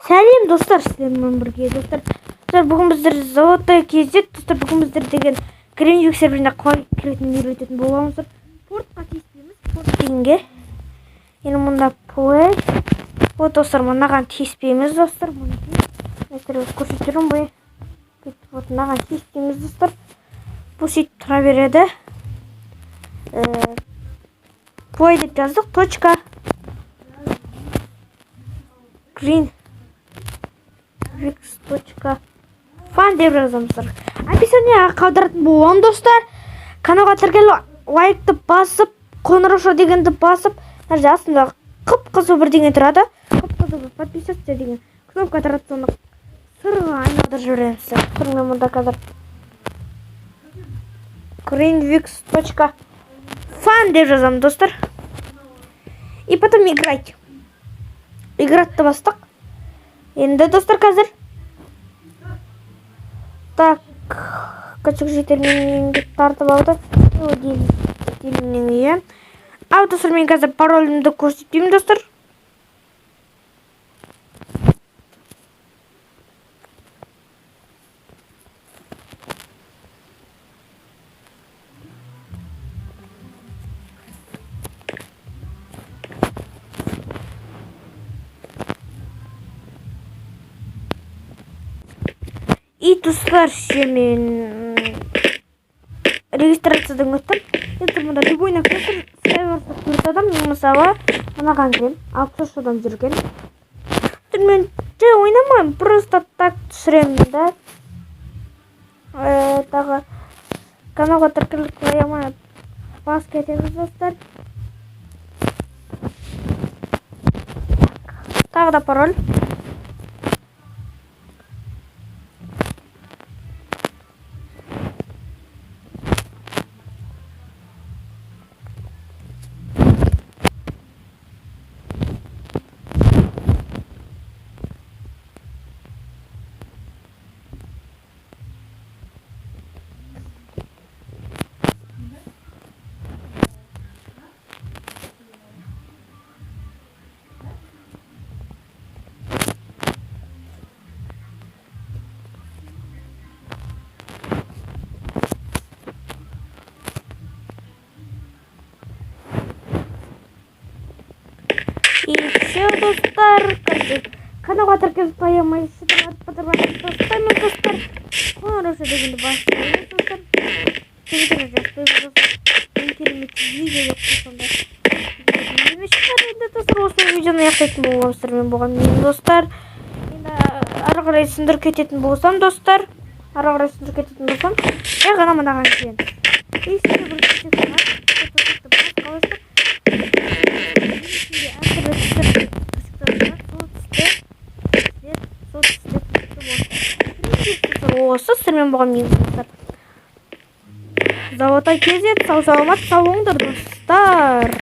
Сәлем, достар, сіздермен бірге, достар. Достар, бүгін біздер золотой кездік. Достар, бүгін біздер деген Гринвик серверіне қалай кіретінін үйрететін боламыз. Портқа тиіспейміз, порт дегенге. Енді мұнда play. Вот, достар, мынаған тиіспейміз, достар. Мінекей. Мен көрсетіп жүрмін ғой. Бүйтіп, вот, мынаған тиіспейміз, достар. Бұл сөйтіп тұра береді. Play деп жаздық. Точка. Green Vix.fun деп жазамыз. Описанияға қалдыратын боламын, достар. Каналға тіркеліп, лайкты басып, қоңырауша дегенді басып, мына жерде астында қып-қызыл бірдеңе тұрады. Қып-қызыл бір подписаться деген кнопка тұрады, соны сырға айналдырып жібереміз. Мен мұнда қазір greenvix.fun деп жазамын, достар. И потом играть. Играть бастық. Енді, достар, қазір. Так, качок житель менен тартып алды. Делімнің үйі. Ал, достар, мен қазір паролімді көрсетпеймін, достар. И, достар, ше, мен регистрациядан өттім. Енді мұнда любой достар, Skywars төрт адам, мен мысалы мынаған кіремін, 63 адам жүрген. Мен жай ойнамаймын, просто так түсіремін да. Тағы каналға тіркеліп қоямай бас кетеміз, достар. Тағы да пароль. И все, достар, короче, каналға тіркеліп қоямай, достар, достар, қоңырауша дегенді басып, достар, комментарий жазып достар. Ең керемет видео деп қойсам да емес шығар. Енді, достар, осы видеоны аяқтайтын боламыз. Мен болған мен, достар. Енді ары қарай түсіндіріп кететін болсам, достар, ары қарай түсіндіріп кететін болсам, жай ғана мынаған кіремін. И сізге бір төсек бар. Сол төсекті басып қаласыздар. Ішінде әртүрлі түстер төсектер бар. Сол түсті сіздер сол түсті түсті болсын. Осы сіздермен болған мен, достар. Золотой кезет, сау саламат, сау болыңдар, достар.